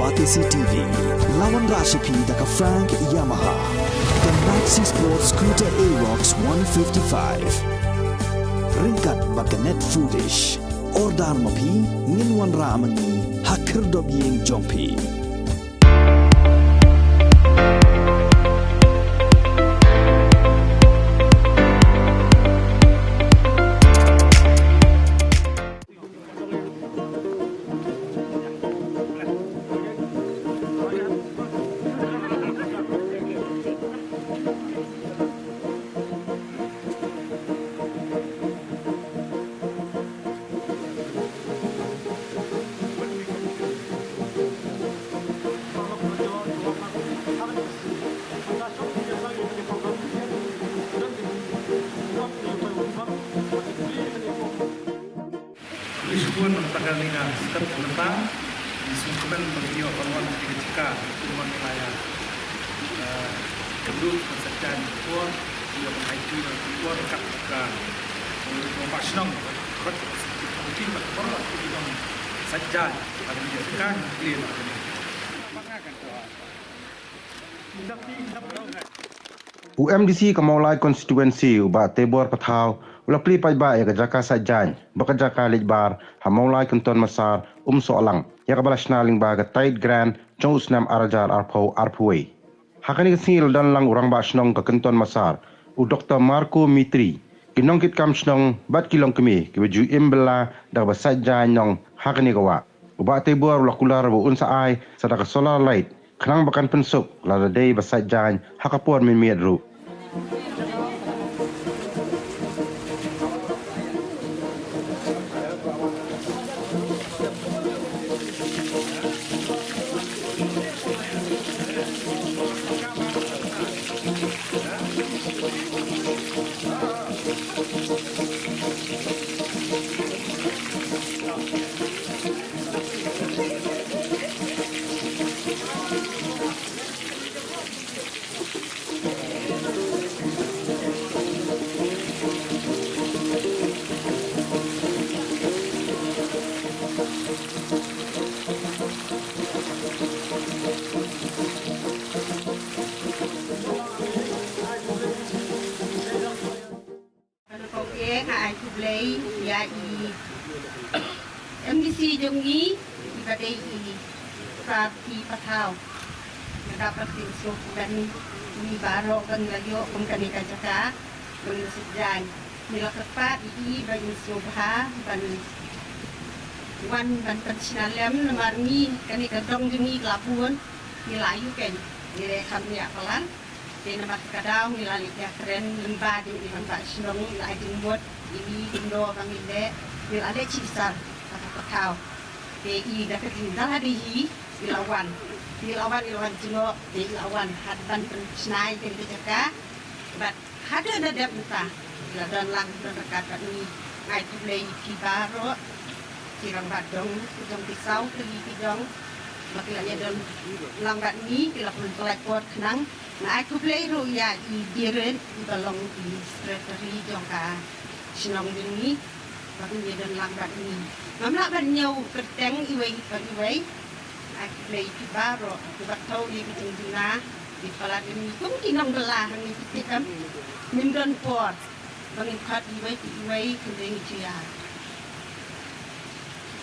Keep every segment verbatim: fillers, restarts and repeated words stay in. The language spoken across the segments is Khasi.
Batesi T V, la wanrah sha phi da ka Frank Yamaha, ka Maxi Sport Scooter Aerox one fifty-five. Ryngkat bad ka Net Foodish. Order ma phi, ngin wanrah ma ngi ha khyrdop ïing jong phi. Ngi sngewbha ban tang ka ngi ka step mynta, ngi sngewbha ban ïoh ban wan ka jaka kumba ngi la ïa, eh, kynduh ban sa jan por, ïoh ban ai ki ban por ka ka ba shnong ba ki ba por ki nong sa jan ban ïa ka clear. U M D C ka Mawlai Constituency, u Bah Teibor Pathaw, u la plie paidbah ïa ka jaka sait jaiñ bad ka jaka leit bar ha Mawlai Kynton Massar, Umsohlang, ïa kaba la shna lyngba ka TIDE Grant jong u snem ar hajar arphew arphew wei. Ha kane ka sngi la don lang u Rangbah Shnong ka Kynton Massar, u Doktor Marco Mitri, ki nongkitkam shnong bad ki longkmie kiba ju im bylla da kaba sait jaiñ nong ha kane ka wah. U Bah Teibor u la kular ba un sa ai sa da ka solar light khnang ba kan pynsuk lada dei ba sait jaiñ ha ka por mynmiet ruh. Nga ai khublei ïa i M D C jong ngi, i ba dei i Sir T Pathaw. Nga da pat ki sngewkmen ïa i baroh ba ngi la ïoh kum kane ka jaka ba ngi la sait jaiñ. Ngi la kyrpad ïa i ba ngi sngewbha ban wan ban pynshna lem namar ngi kane ka dong jong ngi ka la bun, ngi la ïoh kein, ngi leh kham ïa palat. Te namar ka daw ngi la leit ïakren lyngba jong i rangbah shnong, i la ai jingmut ïa ngi kumno ba ngin leh, ngi la leit shisha ha ka pathaw. Te i da ka jingdalade hi i la wan, i la wan, i la wan jngoh, te i la wan ha ban pynshna ïa ka jaka. Bad haduh na dep mynta i la don lang don ryngkat bad ngi. Nga ai khublei ïa phi baroh ki rangbah dong jong ki saw tylli ki dong ba ki la ïa don lang bad ngi, ki la pynpyllait por khnang. Nga ai khublei ruh ïa i Biren, i ba long i secretary jong ka shnong jong ngi, ba kin ïa don lang bad ngi. Ngam lah ban ñiew kyrteng iwei pa iwei. Nga ai khublei ïa phi baroh, ki ba thaw ïa ka jingduna, ki palat ïa ngi kum ki nongbylla ha ngi ki tip em. Ngim don por ba ngin khot iwei pa iwei, hynrei ngi ju ïa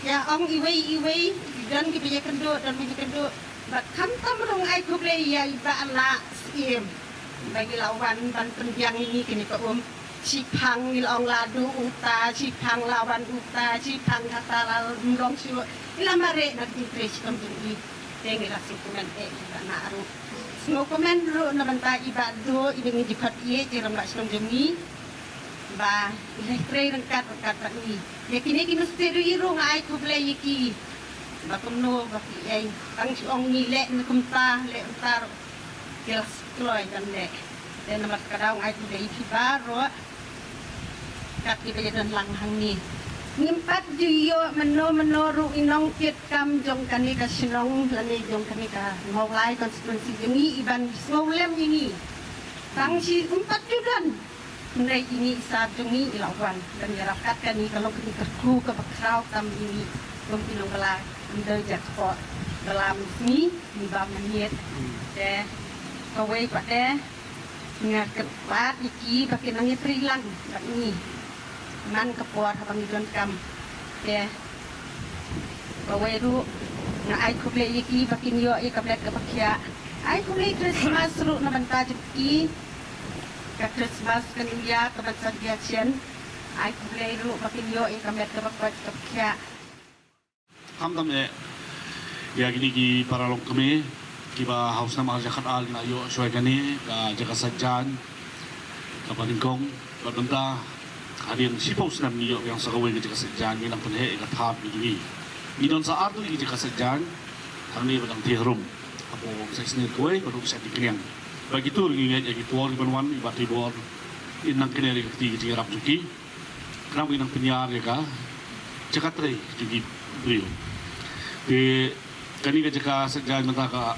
ïa ong iwei iwei, don kiba ïakynduh, don ba ïakynduh. Bad khamtam ruh nga ai khublei ïa i Bah Lah Syiem ba i la wan ban pynbiang ïa ngi kane ka um. Shiphang i la ong la duh uta, shiphang la wan uta, shiphang kata la ym long shuh. I la mareh na ka jingtrei shitom jong i. Te ngi la sngewkmen eh i Bah Lah ruh. Sngewkmen ruh na bynta i Bah Duh, i ba ngi ju khot ïa i rangbah shnong jong ngi. Ba i la trei ryngkat ryngkat bad ngi. Ïa kine ki mistri ruh nga ai khublei ïa ki. Ba kumno ba ki ïeng tang shu ong ngi leh ne kumta leh kumta ruh ki la kloi ban leh. Te namar ka daw nga ai khublei ïa phi baroh. Kat kiba ïa don lang hangne, ngim pat ju ïoh mynno mynno ruh i nongkitkam jong kane ka shnong lane jong kane ka Mawlai constituency jong ngi i ban sngewlem ïa ngi. Tang shi ngim pat ju don. Hynrei ine i sar jong ngi i la wan ban ïarap kat kane ka long kane ka kyrkhu kaba khraw tam ine kum ki nongbylla ym dei jait khoh. Balam sngi, sngi ba mynmiet. Te kawei pat te nga kyrpad ïa ki ba kin nang ïatrei lang bad ngi man ka por haba ngi donkam. Te kawei ruh nga ai khublei ïa ki ba kin ïoh ïa ka met kaba khiah. Ai khublei Christmas ruh na bynta jong ki. Ka Christmas kan ïa ka ban sa jia chen. Ai khublei ruh ba kin ïoh ïa ka met kaba koit kaba khiah. Khamtam eh ïa kine ki para longkmie kiba ha u snem ar hajar khatar ki la ïoh shuwa kane ka jaka saitjaiñ kaba nyngkong bad mynta hadien shiphew snem ngi ïoh biang sa kawei ka jaka saitjaiñ, ngi nang pynheh ïa ka thap ngi jong ngi. Ngi don sa artu ïa ki jaka saitjaiñ hangne bad hangtei harum. Hapoh Ksai Snier kawei bad ruh Ksai Diengkniang. Ba kito ruh ngi ngeit ïa ki por ki ban wan i Bah Teibor in nang kner ïa ka kti ka jingïarap jong ki. Khnang ba ngi nang pynïar ïa ka jaka trei jong ki briew. Te kane ka jaka saitjaiñ mynta ka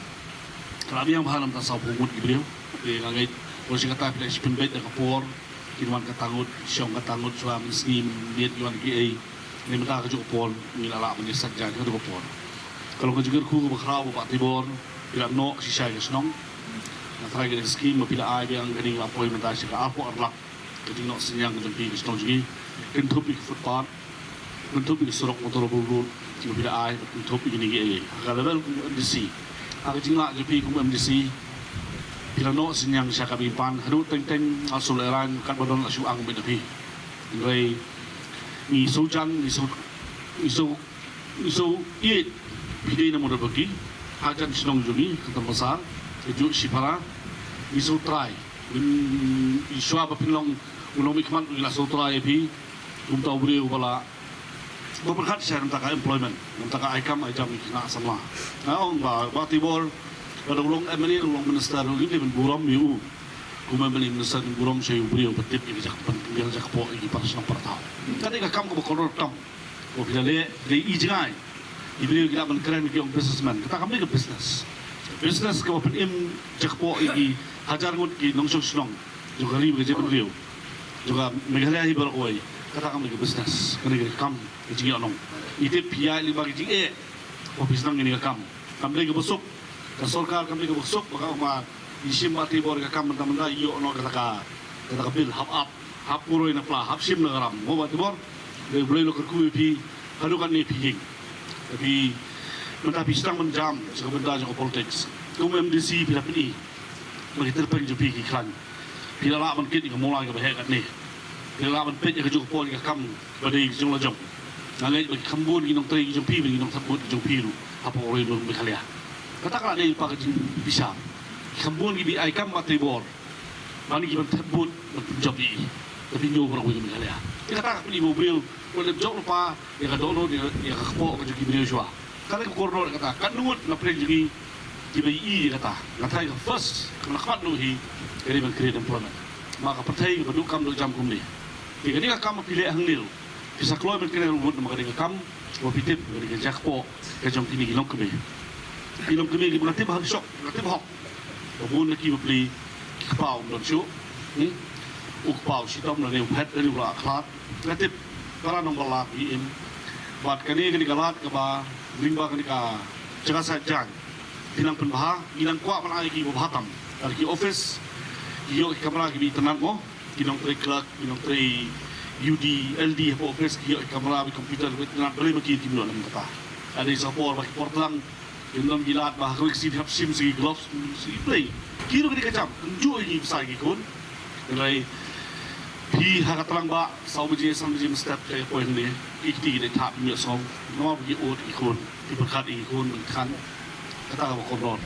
la biang bha na bynta sawphew ngut ki briew. Te nga ngeit ba shi katta phi la shu pynbeit da ka por, kin wan katta ngut, shong katta ngut, shuwa mynsngi mynmiet ki wan kiei. Te mynta ka juh ka por ngi la lah ban ïa saitjaiñ ka juh ka por. Ka long ka jingkyrkhu kaba khraw ba Bah Teibor phi la noh shisha ïa ka shnong. Nga tharai ka dei ka skim ba phi la ai biang kane, la poi mynta sha ka arphew ar lak. Ka jingnoh synñiang ka jong phi ka shnong jong ngi, kynthup ïa ka footpath, kynthup ïa ka surok motor road, jong phi la ai, kynthup ïa kine kiei. Ha ka level kum MDC, ha ka jinglah jong phi kum MDC, phi la noh synñiang sha ka Beiñ Pan haduh teng teng, ha Sohluiñ, katba don la shu ang beit na phi. Hynrei ngi shu jan, ngi shu, ngi shu Ngi shu ïeit phi dei na Mawryngkneng, hajan shnong jong ngi, ka Tampasar, ka juh shipara, ngi shu trai. Ngi shuwa ba phin long u nongmihkhmat ngi la shu trai ïa phi, kumta u briew ba la, ba pyrkhat sha na bynta ka employment, na bynta ka ai kam ai jam ïa ki khynnah samla. Nga ong ba, Bah Teibor, lada u long MLA, u long minister, u dei ban burom ïa u. Kum MLA, minister, ban burom sha u briew ba tip ïa ka jaka, ïa ka jaka poh ïa ki para shnong para thaw. Ka dei ka kam kaba kordor tam. Ko phi la leh, phi la i jngai. I briew ki lah ban kren ki ong businessman. Kata kam dei ka business. Business kaba pynim jakpoh ïa ki hajar ngut ki nongshong shnong jong ka ri bad ka jaitbynriew jong ka Meghalaya hi baroh kawei. Kata kam dei ka business. Kane ka kam ka jingïohnong. I tip phi ïaid lyngba ka jingeh. Ko phi sdang ïa kane ka kam. Kam dei kaba suk. Ka sorkar kam dei kaba suk ba ka ong ba i shim Bah Teibor ka kam mynta mynta i ïoh noh kata ka, kata ka bill hap ap, hap puroi na pla, hap shim na ka ram. Mo Bah Teibor, dei U Blei u la kyrkhu ïa phi haduh katne phi ïeng. Phi mynta phi sdang ban jam sha ka bynta jong ka politics. Kum MDC phi la pyni ba ki tyrpeng jong phi ki khlaiñ. Phi la lah ban kit ïa ka mawlai kaba heh katne. Phi la lah ban peit ïa ka jong ka por ïa ka kam ba dei ka jong la jong. Nga ngeit ba ki kham bun ki nongtrei ki jong phi, ba ki nongthep vote ki jong phi ruh hapoh Ri Lum Meghalaya. Kata ka la dei lypa ka jingbishar. Ki kham bun ki ba ai kam Bah Teibor ban ki ban thep vote ban pynjop ïa i. Te phi ñiew baroh kawei ka Meghalaya. Te kata ka pyni ba u briew u leh jop lypa ïa ka dohnud ïa ka kpoh ka jong ki briew shuwa. Kata ka kordor kata, katno ngut na pdeng jong ngi kiba ïohi ïa kata. Nga tharai ka first, ka khmat noh hi, ka dei ban create employment. Ma ka pyrthei kaba duh kam duh jam kumne. Te ka dei ka kam ba phi leh hangne ruh. Phi sa kloi ban kren ruh namar ka dei ka kam ba phi tip, ka dei ka jakpoh ka jong kine ki longkmie. Ki longkmie kiba nga tip ha shop, nga tip hok. Ba bun na ki bapli ki kpa um don shuh. Hmm? U kpa u shitom lane u phet lane u la khlad. Nga tip para nong ba lad hi im. Bad kane kane ka lad kaba lyngba kane ka jaka saitjaiñ. Ki nang pynbha, ki nang kwah ban ai ki ba bha tam. Ar ki office ki ïoh ki kamra kiba itynnad mo. Ki nongtrei clerk, ki nongtrei UD, LD hapoh office ki ïoh ki kamra, ki computer, ki itynnad, balei ma ki kim ïoh lem kata. Ada sa por ba ki por tlang Ki ym don ki lad ba ha kawei ka sngi phi hap shim sa ki gloves, sa ki plei. Ki ruh ka dei ka jam, kumjuh ïa ki bsa ki khun. Hynrei phi ha ka tlang ba saw baje, san baje mynstep ka poi hangne. Ki kti ki dei thap, ki ïohsngew. Namar ba ki ud ki khun, ki pyrkhat ïa ki khun ban khan. Kata ka ba kordor.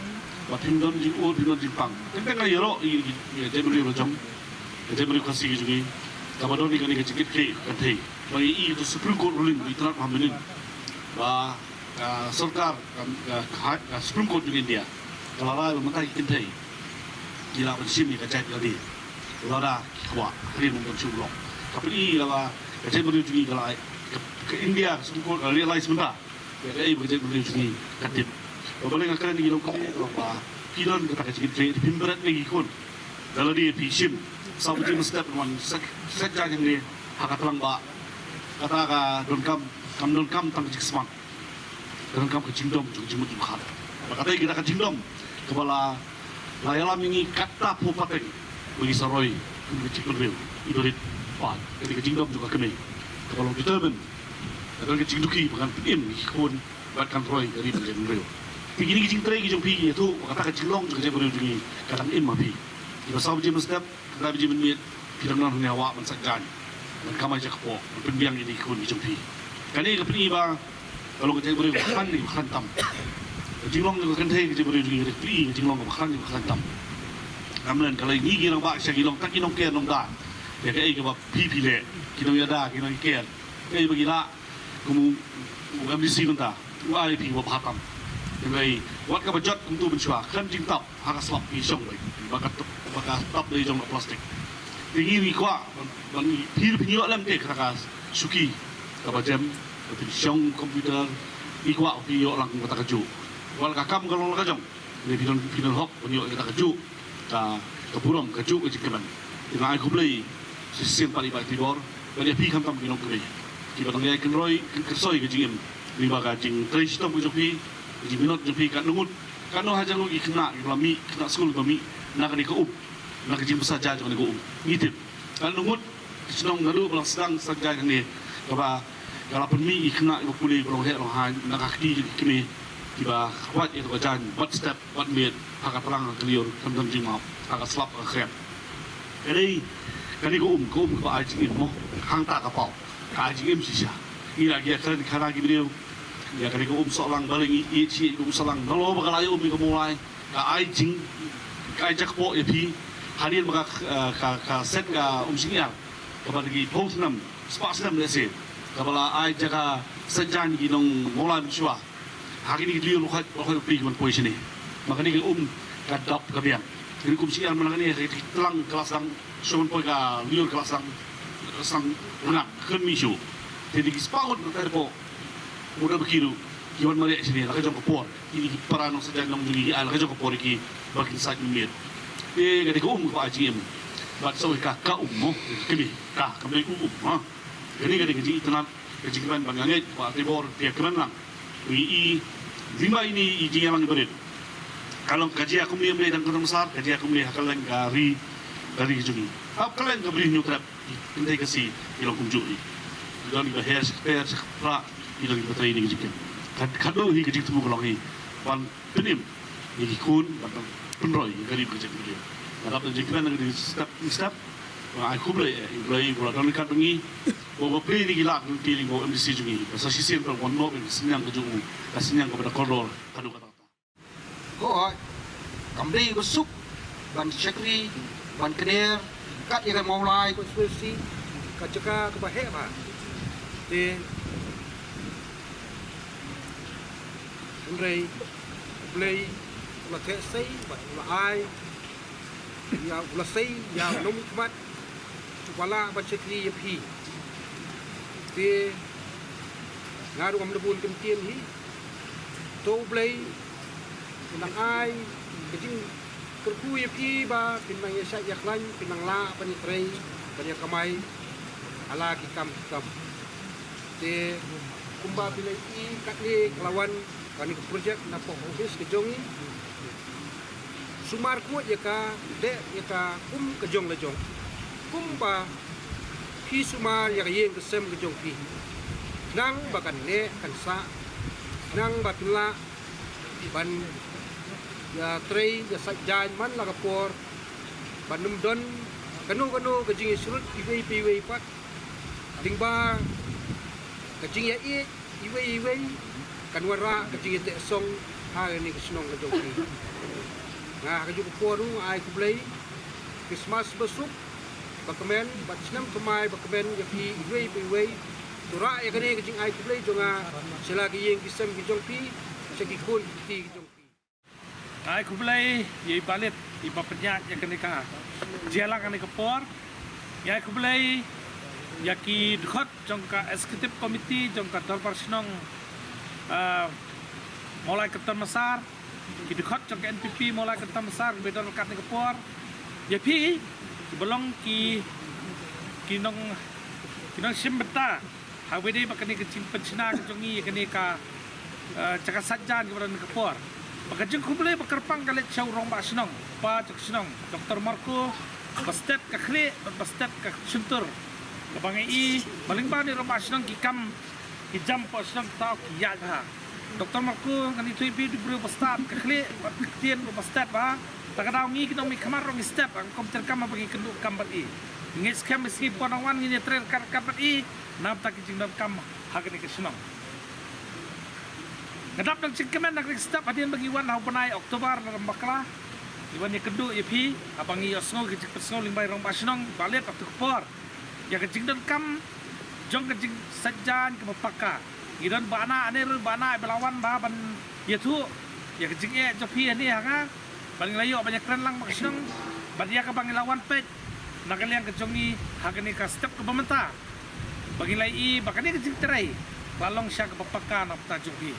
Ba phim don jingud, phim don jingpang. Teng teng ka ïaroh ïa, ïa, ïa jaitbynriew la jong, ïa jaitbynriew Khasi ka jong ngi. Kaba don ïa kane ka jingkitkhlieh ka kynthei. Ba ïa i ka Supreme Court ruling ba itynnad ba ha mynnin. Ba ka sorkar, ka, ka, ka, ka Supreme Court jong India ka la rai ba mynta ki kynthei ki lah ban shim ïa ka jait ka lade lada ki kwah, hadien ba ym don shuh u lok. Ka pyni ïa la ba ka jaitbynriew jong ngi ka la, ka, ka India, ka Supreme Court ka la realize mynta ïa kaei ba ka jaitbynriew jong ngi ka tip. Ba balei nga kren ïa ki longkmie, ka long ba ki don kata ka jingkitkhlieh, phim bret ïa ki khun. Da lade phi shim, saw baje mynstep wan set, set jaiñ hangne ha ka tlang ba kata ka donkam, kam donkam tang ka jingsmang. Ka donkam ka jingdom jong ka jingmut jingpyrkhat. Bad kata ka dei ka jingdom kaba la, la ïalam ïa ngi katta phew pateng ba ngi sa roi kum ka jaitbynriew, i barit paid. Kata ka jingdom jong ka kmie kaba long determined, ka don ka jingdukhi ba kan pynim ïa ki khun bad kan roi ka ri bad ka jaitbynriew. Te kine ki jingtrei ki jong phi ki ïathuh ba kata ka jinglong jong ka jaitbynriew jong ngi ka dang im ha phi. Kiba saw baje mynstep, khyndai baje mynmiet, phi dang don hangne ha wah ban sait jaiñ, ban kamai jakpoh, ban pynbiang ïa ki khun ki jong phi. Kane ka pyni ba ka long ka jaitbynriew kaba khlaiñ ne kaba khlaiñ tam. Ka jinglong jong ka kynthei ka jaitbynriew jong ngi ka dei ka pyni ka jinglong kaba khlaiñ ne kaba khlaiñ tam. Namar ka la ngi ki rangbah sha ki long tang ki nongker nongda ïa kaei kaba phi phi leh, ki nongïada ki nongker, kaei ba ki lah. Kum u, u MDC mynta u ai phi ba bha tam. Hynrei wat kaba jot kumto mynshuwa, khlem jingtap ha ka slap phi shong beit, ba ka tap, ba ka tap dei jong ka plastik. Te ngi, ngi kwah ban, ban phi, phi ïoh lem te kata ka shuki kaba jem, ba phin shong computer. Ngi kwah phi ïoh lang kata kajuh. Wat la ka kam ka long la ka jong, hynrei phi don, phi don hok ban ïoh kata kajuh ka, ka burom, kajuh ka jingkmen. Te nga ai khublei shisien pat ïa i Bah Trevor bad ïa phi khamtam ki nongkynroi kiba dang ïai kynroi, kyrsoi ka jingim lyngba ka jingtrei shitom ka jong phi, ka jingminot jong phi. Katno ngut, katno hajar ngut ki khynnah kiba la mih, khynnah skul kiba mih na kane ka um, na ka jingbsa jaiñ jong kane ka um, ngi tip. Katno ngut ki shnong naduh ba la sdang sait jaiñ hangne kaba ka la pynmih ïa ki khynnah kiba pule, kiba long heh long haiñ na ka kti jong ki kmie kiba kwah ïa ka jaiñ bad step bad miet ha ka tlang ha ka lyiur, khlem don jingmap, ha ka slap ha ka khriat. Ka dei kane ka um, ka um kaba ai jingim mo, hangta ka paw ka ai jingim shisha. Ngi la ïa kren khana ki briew ïa kane ka um Sohlang, balei ngi ïeit shi ka um Sohlang, nalor ba ka la ïa um ïa ka Mawlai, ka ai jing, ka ai jakpoh ïa phi. Hadien ba ka, ka, ka set ka um Shingiar kaba dei ki phew snem, spah snem lehse, kaba la ai jaka sait jaiñ ki nong Mawlai mynshuwa. Ha kine ki lyiur ba khot, ba khot phi ban poi shane. Ma kane ka um ka dap ka biang. Kane ka um Shingiar man la kane ka tlang ka la sdang, shuwa ban poi ka lyiur ka la sdang, sdang rngap khlem mih shuh. Te dei ki spah ngut na ka dei ko u da ba ki ruh ki wan mareh shane la ka jong ka por. Kine ki para nongsaitjaiñ nong jong ngi ki ai la ka jong ka por ïa ki ba kin sait miet. Te ka dei ka um kaba ai jingim. Bad sa ka, ka um mo, ka kmie, ka, kam dei u um, ha. Kane ka dei ka jingitynnad, ka jingkmen bad nga ngeit ba Bah Trevor phi ïa kmen lang. Ngi i, lyngba ine i jingïalang iba rit, ka long ka jia kumne ym dei tang ka Kynthei Massar, ka jia kumne ha kylleng ka ri, ka ri ka jong ngi. Hap kylleng ka Bri Hynñiewtrep, ki kynthei Khasi ki long kumjuh hi. Ki don kiba her sha kper sha kphla, ki don kiba trei ïa ka jingim. Ka, khatduh hi ka jingthmu ka long hi ban pynim ïa ki khun bad ban pynroi ïa ka ri bad ka jaitbynriew. Nga dap da jingkmen na ka step, step. Nga ai khublei ïa i Blei ba la don ryngkat bad ngi. Ba, ba plie ïa ki lad, ba plie ïa u MDC jong ngi. Ka sa shisien pat wan noh ka synñiang ka jong u, ka synñiang kaba da kordor haduh katta katta. Hooid, kam dei ba suk ban shakri, ban kner kat ïa ka Mawlai constituency, ka jaka kaba heh bha. Te hynrei U Blei u la theh sei bad u la ai ïa, u la sei ïa u nongmihkhmat uba lah ban shakri ïa phi. Te nga ruh ngam da bun kyntien hi. To U Blei un nang ai ka jingkyrkhu ïa phi ba phin nang ïa shait ïa khlaiñ, phin nang lah ban ïa trei, ban ïa kamai ha la ki kam ki kam. Te kumba phi la ïohi katne ka la wan kane ka project na poh office ka jong ngi. Sumar khuid ïa ka, leh ïa ka kum ka jong la jong. Kumba phi sumar ïa ka ïing ka sem ka jong phi. Khnang ba kan neh kan sah, khnang ba phin lah ban ïa trei ïa sait jaiñ man la ka por, ban ym don kano kano ka jingïasyrut iwei pa iwei pat. Lyngba ka jingïaieit iwei iwei kan wanrah ka jingïateh song ha kane ka shnong ka jong phi. Nga ha kajuh ka por ruh nga ai khublei, Christmas basuk ba kmen bad snem thymmai ba kmen ïa phi iwei pa iwei. To rah ïa kane ka jingai khublei jong nga sha la ki ïing ki sem ki jong phi, sha ki khun ki kti ki jong phi. Nga ai khublei ïa i Bah Lit iba pynïaid ïa kane ka jingïalang kane ka por. Nga ai khublei ïa ki dkhot jong ka executive committee jong ka Dorbar Shnong, ah, Mawlai Kynton Massar, ki dkhot jong ka NPP Mawlai Kynton Massar kiba don ryngkat kane ka por. Ïa phi kiba long ki, ki nong, ki nongshim bynta ha kaba ïadei bad kane ka jingpynshna ka jong ngi ïa kane ka eh, jaka saitjaiñ kaba don ka por. Ba ka jingkhublei ba kyrpang ka leit sha u rangbah shnong, pa jong ka shnong, Doktor Marco, ba stet ka khlieh bad ba stet ka shyntur, kaba ngi i ba lyngba une u rangbah shnong ki kam ki jam hapoh shnong thaw ki ïaid bha. Doktor Marco, ngan ïathuh ïa phi, u dei u briew ba stad ka khlieh bad ka ktien, u ba stet bha. Ta ka daw ngi ki nongmihkhmat ruh ngi stet, ha ka rukom treikam haba ngi kynduh kam bad i. Ngi ngeit skhem ba sngi ba nang wan ngin ïatrei ryngkat ryngkat bad i na ka bynta ki jingdonkam ha kane ka shnong. Nga dap da ka jingkmen na ka ri ka step hadien ba ngi wan ha u bnai October lada ym bakla, ngi wan ïakynduh ïa phi, haba ngi ïohsngew ka jingpynsngew lyngba i rangbah shnong ba leit ha kato ka por ïa ka jingdonkam jong ka jingsaitjaiñ kaba paka. Ngi don ba na ane ruh ba na ba la wan bha ban ïathuh ïa ka jingeh jong phi hangne ha nga, ba ngi la ïoh ban ïakren lang bad ka shnong, bad ïa kaba ngi la wan peit na ka liang ka jong ngi ha kane ka step kaba mynta, ba ngi la ïohi ba kane ka jingtrei ka la long sha kaba paka na ka bynta jong phi.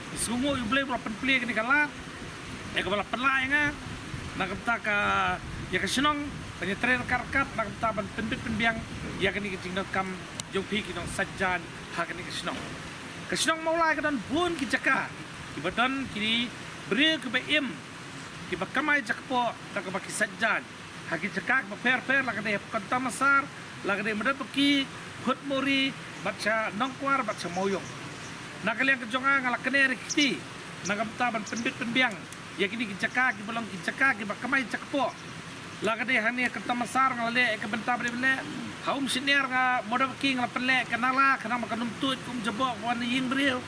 Ngi sngewnguh ïa u Blei ba u la pynplie kane ka lad, ïa kaba la pynlah ïa nga na ka bynta ka, ïa ka shnong, ban ïatrei ryngkat ryngkat na ka bynta ban pynbit pynbiang ïa kane ka jingdonkam jong phi ki nongsaitjaiñ ha kane ka shnong. Ka shnong Mawlai ka don bun ki jaka kiba don ki briew kiba im, kiba kamai jakpoh da kaba ki saitjaiñ ha ki jaka kiba pher pher, la ka dei ha Kynta Massar, la ka dei Madepakhi, Phutmuri, bad sha Nongkwar bad sha Mawïong. Na ka liang ka jong nga, nga la kane re kti na ka bynta ban pynbit pynbiang ïa kine ki jaka kiba long ki jaka kiba kamai jakpoh. La ka dei hangne ha Kynta Massar nga la leh ïa ka bynta ba dei ban leh, ha Umsynniar nga, Madepakhi nga la pynleh ïa ka nala khnang ba kan ym tuid, ka um jaboh ka wan na ïing briew.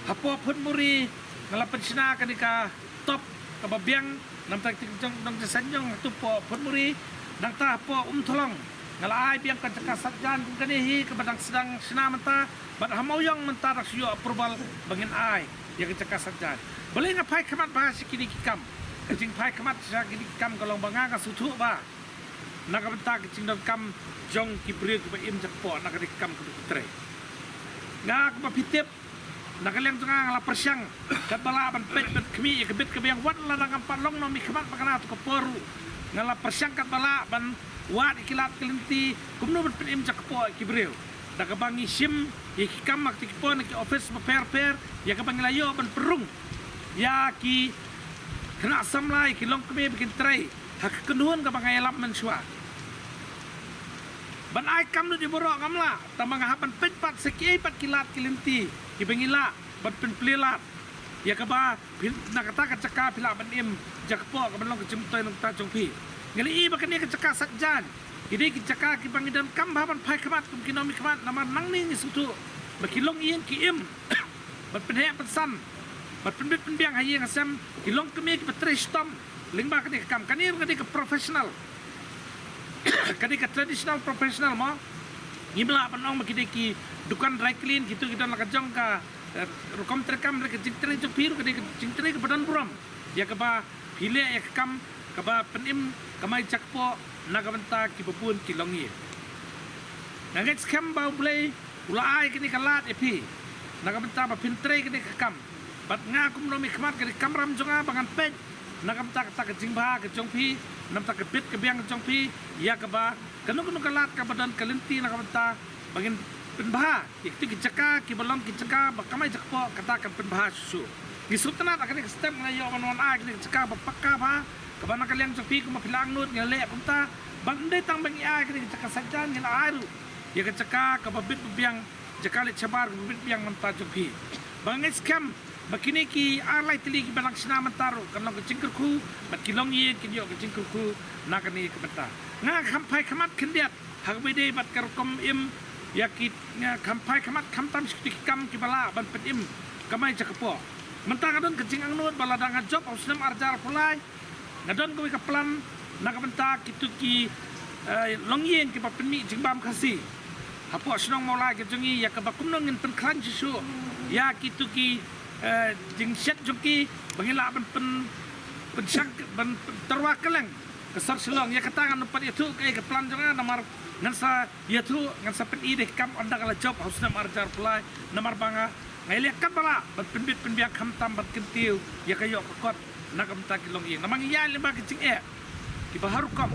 Hapoh Phutmuri nga la pynshna kane ka top kaba biang, namar ki jong nong jingsaitjaiñ hato hapoh Phutmuri. Nangta hapoh Umthlong nga la ai biang ka jaka saitjaiñ kum kane hi kaba dang sdang shna mynta, bad ha Mawïong mynta dang shu ïoh approval ba ngin ai ïa ka jaka saitjaiñ. Balei nga phai khmat bha sha kine ki kam? Ka jingphai khmat sha kine ki kam ka long ba nga nga sngewthuh ba na ka bynta ka jingdonkam jong ki briew kiba im jakpoh na kane ka kam kaba ki trei. Nga kumba phi tip, na ka liang jong nga nga la pyrshang katba lah ban peit ban khmih ïa ka bit ka biang, wat la dang ngam pat long nongmihkhmat ba kane to ka por ruh nga la pyrshang katba lah ban wad ïa ki lad ki lynti kumno ban pynim jakpoh ïa ki briew. Da kaba ngi shim ïa ki kam ha kito ki por na ki office bapher bapher, ïa kaba ngi la ïoh ban pynrung ïa ki khynnah samla, ïa ki longkmie ba kin trei ha ka kynhun kaba nga ïalap mynshuwa. Ban ai kam lut ïa baroh ngam lah, tangba nga hap ban peit pat sa kiei pat ki lad ki lynti kiba ngi lah ban pynplie lad, ïa kaba phi, na kata ka jaka phi lah ban im jakpoh kaban long ka jingmyntoi na ka bynta jong phi. Nga la ïohi ba kane ka jaka saitjaiñ ki dei ki jaka kiba ngi donkam bha ban phai khmat kum ki nongmihkhmat, namar nangne ngi sngewthuh ba ki longïing ki im ban pynheh pynsan, ban pynbit pynbiang ha ïing ha sem, ki longkmie kiba trei shitom lyngba kane ka kam. Kane ka dei ka professional, ka dei ka traditional professional mo. Ngim lah ban ong ba ki dei ki dukan dry clean, kito ki don la ka jong ka, eh, rukom treikam, ka jingtrei jong phi ruh ka dei ka jingtrei kaba don burom, ïa kaba phi leh ïa ka kam kaba pynim kamai jakpoh na ka bynta kiba bun ki longïing. Nga ngeit skhem ba U Blei u la ai kane ka lad ïa phi na ka bynta ba phin trei kane ka kam. Bad nga kum u nongmihkhmat, ka dei ka kamram jong nga ba ngan peit na ka bynta kata ka jingbha ka jong phi, na ka bynta ka bit ka biang ka jong phi, ïa kaba kano kano ka lad kaba don ka lynti na ka bynta ba ngin pynbha ïa kito ki jaka kiba long ki jaka ba kamai jakpoh, kata kan pynbha shuh shuh. Ngi sngewtynnat ha kane ka step nga ïoh ban wan ai kane ka jaka ba paka bha, kaba na ka liang jong phi kumba phi la angnud ngi la leh kumta. Bad ym dei tang ba ngi ai kane ka jaka saitjaiñ, ngi la ai ruh ïa ka jaka kaba bit ba biang, jaka leit shabar kaba bit biang na ka bynta jong phi. Ba nga ngeit skhem ba kine ki ar lai tylli kiba dang shna mynta ruh kan long ka jingkyrkhu, bad ki longïing kin ïoh ka jingkyrkhu na kane ka bynta. Nga kham phai khmat khyndiat ha kaba ïadei bad ka rukom im ïa ki, nga kham phai khmat khamtam sha kito ki kam kiba lah ban pynim kamai jakpoh. Mynta nga don ka jingangnud ba lada nga jop ha u snem ar hajar arphew lai, nga don kawei ka plan na ka bynta kito ki, eh, longïing kiba pynmih jingbam Khasi hapoh shnong Mawlai ka jong ngi, ïa kaba kumno ngin pynkhlaiñ shuh shuh ïa kito ki, eh, jingshet jong ki ba ngin lah ban pyn, pynshang, ban pyn, tyrwa kylleng ka sor Shillong. Ïa kata ngan ym pat ïathuh kaei ka plan jong nga, namar ngan sa ïathuh, ngan sa pyni da ki kam ynda nga la jop ha u snem ar hajar arphew lai, namar ba nga nga ïaleh katba lah ban pynbit pynbiang khamtam ban kyntiew ïa ka ïoh ka kot na ka bynta ki longïing. Namar ngi ïaid lyngba ka jingeh kiba har rukom.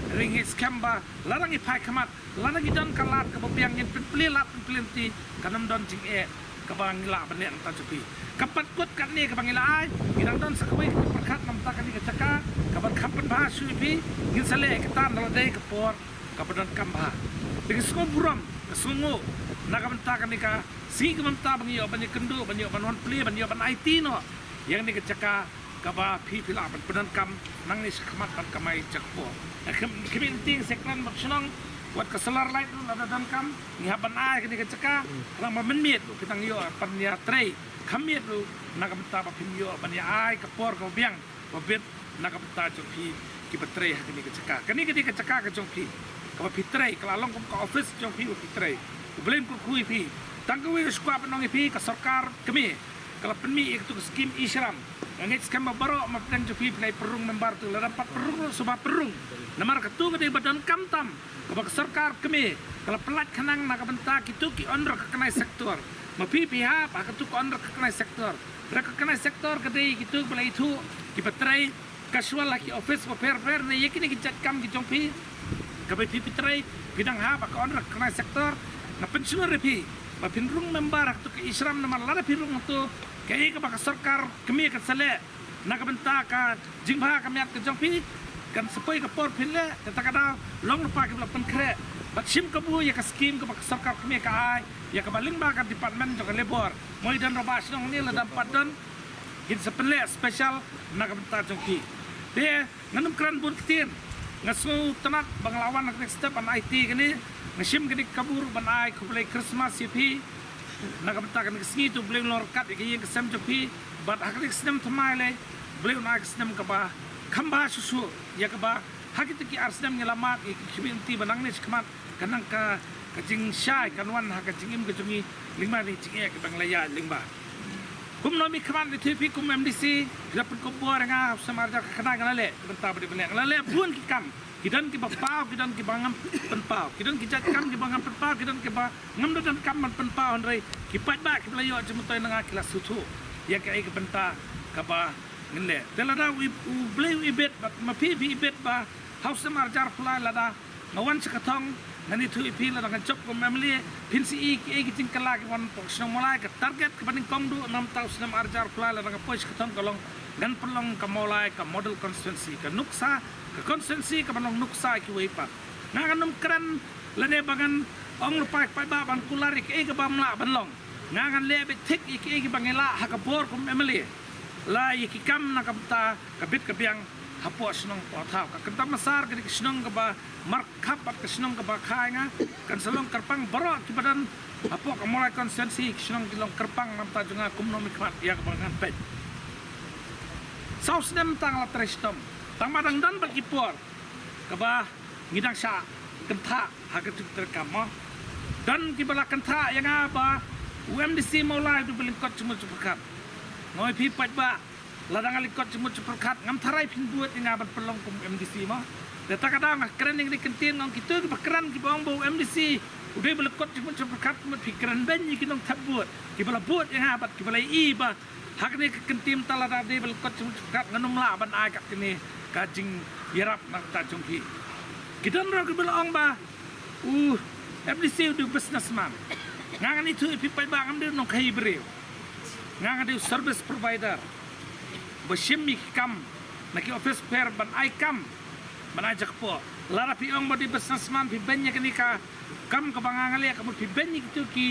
Hynrei nga ngeit skhem ba lada ngi phai khmat, lada ngi don ka lad kaba biang, ngin pynplie lad pynplie lynti, kan ym don jingeh kaba ngi lah ban leh na ka bynta jong phi. Ka pynkut katne kaba ngi la ai, ngi dang don sa kawei ka jingpyrkhat na ka bynta kane ka jaka, kaban kham pynbha shuh ïa phi. Ngin sa leh ïa kata na la dei ka por kaba donkam bha. Te nga sngew burom, nga sngew nguh na ka bynta kane ka sngi kaba mynta ba ngi ïoh ban ïakynduh, ban ïoh ban wan plie, ban ïoh ban aiti noh ïa kane ka jaka kaba phi, phi lah ban pyndonkam nangne shakhmat ban kamai jakpoh. Khmih, khmih lynti nga sa kren bad shnong, wat ka solar light ruh lada donkam, ngi hap ban ai kane ka jaka. Khnang ba mynmiet ruh phi dang ïoh ban ïatrei, kham miet ruh na ka bynta ba phim ïoh ban ïa ai ka por kaba biang ba bit na ka bynta jong phi kiba trei ha kane ka jaka. Kane ka dei ka jaka ka jong phi kaba phi trei, ka la long kum ka office jong phi ba phi trei. U Blei un kyrkhu ïa phi. Tang kawei nga sngewkwah ban ong ïa phi, ka sorkar kmie ka la pynmih ïa katu ka skim e-shram. Nga ngeit skhem ba baroh ma pdeng jong phi phin ïai pynrung member tu, lada pat pynrung ruh sngewbha pynrung. Namar katu ka dei ba donkam tam, kaba ka sorkar kmie ka la pyllait khnang na ka bynta kitu ki unrecognized sector. Ma phi phi hap ha katu ka unrecognized sector. Recognized sector ka dei kitu kiba la ithuh, kiba trei casual ha ki office bapher bapher, ne ïa kine ki jait kam ki jong phi kaba phi phi trei, phi dang hap ha ka unrecognized sector. Nga pynshlur ïa phi ba phin rung member ha katu ka e-shram, namar lada phi rung hangtu, kaei kaba ka sorkar kmie kan sa leh na ka bynta ka jingbha ka miat ka jong phi, kan sa poi ka por phin leh. Te ta ka daw long lypa kiba la pynkhreh bad shim kabu ïa ka skim kaba ka sorkar kmie ka ai ïa kaba lyngba ka department jong ka labor. Mo i don rangbah shnong ne, lada ym pat don, ngin sa pynleh special na ka bynta jong phi. Te ngan ym kren bun ktien, nga sngewtynnat ba nga la wan ha kane ka step ban aiti kane. Nga shim kane ka kabu ruh ban ai khublei Christmas ïa phi na ka bynta kane ka sngi. To U Blei un long ryngkat ïa ka ïing ka sem jong phi bad ha kane ka snem thymmai lei, U Blei un ai ka snem kaba kham bha shuh shuh ïa kaba ha kitu ki ar snem ngi la mad ïa ki khmih lynti ba nangne shakhmat kan nang ka, ka jingshai kan wan ha ka jingim ka jong ngi lyngba kine ki jingeh kiba ngi la ïaid lyngba. Kumno mynkhmat, nga ïathuh ïa phi kum MDC, phi la pynkup bor ïa nga ha u snem ar hajar khyndai, nga la leh ki bynta ba dei ban leh, nga la leh bun ki kam. Ki don kiba paw, ki don kiba ngam pynpaw, ki don ki jait kam kiba ngam pynpaw, ki don kiba ngam da donkam ban pynpaw, hynrei ki paidbah kiba la ïoh jingmyntoi na nga ki la sngewthuh ïa kaei ka bynta kaba ngin leh. Te lada u, U Blei u ibit bad ma phi phi ibit ba ha u snem ar hajar arphew lai lada nga wan sha ka thong, ngan ïathuh ïa phi, lada nga jop kum MLA, phin sa i kiei ki jingkylla kiba wan hapoh ka shnong Mawlai. Ka target kaba nyngkong duh na ka bynta u snem ar hajar arphew lai lada nga poi sha ka thong ka long ngan pynlong ka Mawlai ka model constituency, ka nuksa, ka constituency kaba long nuksa ïa kiwei pat. Nga ngan ym kren lane ba ngan ong lypa ïa ki paidbah ban kular ïa kiei kiba ym lah ban long. Nga ngan leh beit thik ïa kiei kiba ngi lah ha ka bor kum MLA. La ïa ki kam na ka bynta ka bit ka biang hapoh shnong hapoh thaw. Ka Kynta Massar ka dei ka shnong kaba markhap bad ka shnong kaba kha ïa nga. Kan sa long kyrpang baroh kiba don hapoh ka Mawlai constituency, ka shnong ki long kyrpang na bynta jong nga kumno mynkhmat ïa kaba ngan peit. Saw snem tang la trei shitom, tang ba dang don bad ki por kaba ngi dang shah kynthah ha ka jingtrei kam mo. Don kiba la kynthah ïa nga ba u MDC Mawlai u dei ba lyngkot jingmut jingpyrkhat. Nga ong ïa phi paidbah, lada nga lyngkot jingmut jingpyrkhat ngam tharai phin vote ïa nga ban pynlong kum MDC mo. Te ta ka daw nga kren ïa kine ki kyntien, nga ong kito kiba kren kiba ong ba u MDC u dei ba lyngkot jingmut jingpyrkhat, mut phi kren beiñ ïa ki nongthep vote kiba la vote ïa nga bad kiba la ïohi ba ha kane ka kyntien, ta lada dei ba lyngkot jingmut jingpyrkhat ngan ym lah ban ai kat kane ka jingïarap na ka bynta jong phi. Ki don ruh kiba la ong ba u MDC u dei u businessman. Nga ngan ïathuh ïa phi paidbah, ngam dei u nongkhaïi briew. Nga ngan dei u service provider ba shim ïa ki kam na ki office bapher ban ai kam, ban ai jakpoh. Lada phi ong ba dei businessman, phi beiñ ïa kane ka kam kaba nga nga leh, ka mut phi beiñ ïa kito ki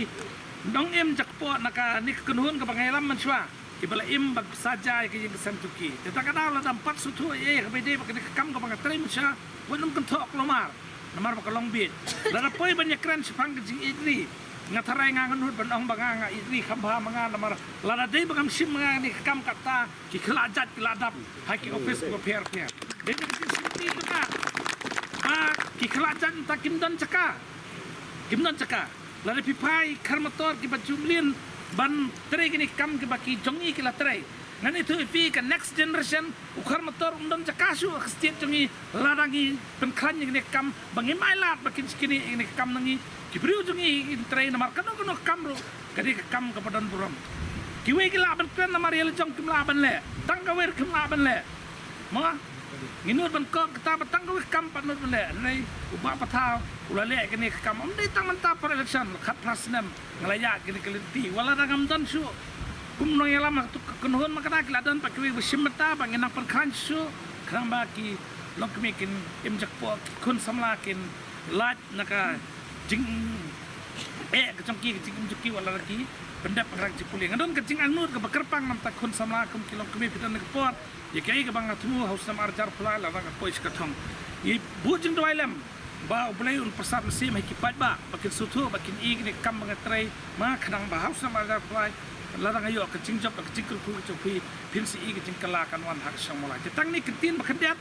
nongim jakpoh na kane ka kynhun kaba nga ïalam mynshuwa, kiba la im bad bsa ja ïa ka ïing ka sem jong ki. Te ta ka daw lada ym pat sngewthuh ei ei, kaba ïadei bad kane ka kam kaba nga trei mynshuwa, wat nym kynthoh kulmar. Namar ba ka long bieit. Lada poi ban ïakren shaphang ka jingïeit ri, nga tharai nga ngan hut ban ong ba nga nga ïeit ri kham bha ma nga, namar lada dei ba ngam shim ma nga kane ka kam, kata ki khlad jait ki la dap ha ki office bapher bapher. Dei ka jingshim ti tu ka ba ki khlad jait mynta kim don jaka. Kim don jaka. Lada phi phai, khar motor kiba ju mlien ban trei kine ki kam kiba ki jong ngi ki la trei. Ngan ïathuh ïa phi, ka next generation, u khar motor um don jaka shuh ha ka state jong ngi lada ngi pynkhlaiñ ïa kine ki kam ba ngim ailad ba kin shakri ïa kine ki kam na ngi. Ki briew jong ngi kin trei namar kano kano ka kam ruh ka dei ka kam kaba don burom. Kiwei ki lah ban kren namar ïa la jong kim lah ban leh. Tang kawei ruh kim lah ban leh. Mo? Ngi nud ban kop kata ba tang kawei ka kam pat nud ban leh. Hynrei u Bah Pathaw u la leh kane ka kam. Ym dei tang mynta por election, la khatphra snem nga la ïaid kane ka lynti. Wat la dang ngam don shuh kum nongïalam ha kato ka kynhun, ma kata ki la don pat kiwei ba shim bynta ba ngin nang pynkhlaiñ shuh khnang ba ki longkmie kin im jakpoh, ki khun samla kin lait na ka jingeh ka jong ki, ka jingim jong ki wat la ki pyndep ha ka rang jingpule. Nga don ka jingangnud kaba kyrpang na bynta khun samla kum ki longkmie phi don ha ka por. Ïa kaei kaba nga thmu ha u snem arhajar arphew lai, la dang ka poi sha ka thong. Ïa bud jingduwai lem ba U Blei un pyrsad mynsiem ha ki paidbah ba kin sngewthuh, ba kin ïohi ïa kane ka kam ba nga trei, ma khnang ba ha u snem arhajar arphew lai la dang ïoh ka jingjop, ka jingkyrkhu ka jong phi, phin sa ïohi ka jingkylla kan wan ha ka shnong Mawlai. Te tang kine ki ktien ba khyndiat.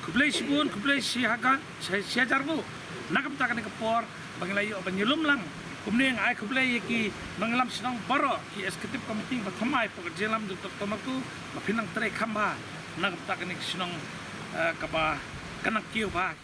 Khublei shibun, khublei shihajar, shi, shihajar nguh na ka bynta kane ka por ba ngi la ïoh ban ïalum lang. Kumne nga ai khublei ïa ki nongïalam shnong baroh, ki executive committee ba thymmai, hapoh ka jingïalam u Doctor Marku, ba phin nang trei kham bha na ka bynta kane ka shnong, eh, kaba kan nang kiew bha.